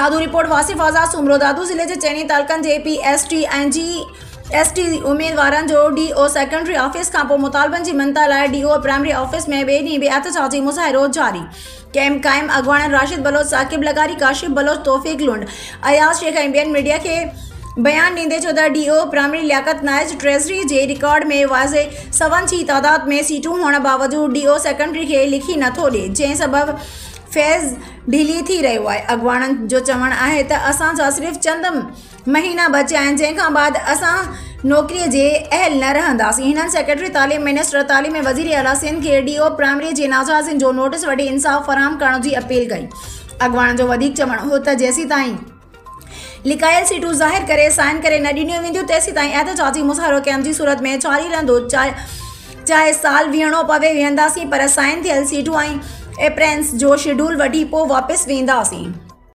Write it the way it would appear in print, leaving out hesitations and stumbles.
Dadu, report, Wasif آزاد سومرو، دادو ضلعي جي چئني تعلقن جي P S T ۽ G S T اميدوارن جو ڊي او سيڪنڊري آفيس کانپوء مطالبن جي مڃتا لاء ڊي او پرائمري آفيس ۾ ٻئي ڏينهن به احتجاجي مظاهرو جاري. ڪئمپ قائم اڳواڻن راشد بلوچ، ثاقب لغاري، ڪاشف بلوچ، توفيق لنڊ، اياز شيخ ۽ ٻين ميڊيا کي بيان ڏيندي چيو ته D O primary Liaquat Naich treasury جي رڪارڊ ۾ واضح سون جي تعداد ۾ سيٽون هئڻ باوجود ڊي او سيڪنڊري کي لکي نٿو ڏي جنهن سبب فيز ڍلي ٿي رهيو آهي. اڳواڻن جو چوڻ آهي ته اسان جا صرف چند مهينا بچيا آهن جنهن کان بعد اسان نوڪري جي اهل نه رهنداسين. هنن سيڪريٽري تعليم، منسٽر تعليم ۽ وزير اعليٰ سنڌ کي ڊي او پرائمري جي ناجائزين جو نوٽيس وٺي انصاف فراهم ڪرڻ جي اپيل ڪئي. اڳواڻن جو وڌيڪ چوڻ هو ته جيسيتائين لڪايل سيٽون ظاهر ڪري سائن ڪري نه ڏنيون وينديون تيسيتائين احتجاجي مظاهرو ڪئمپ جي صورت ۾ جاري رهندو چاهي سال ويهڻو پوي ويهنداسين پر سائن ٿيل سيٽون ۽ اپيرنس جو شيڊول وٺي پوء واپس وينداسين.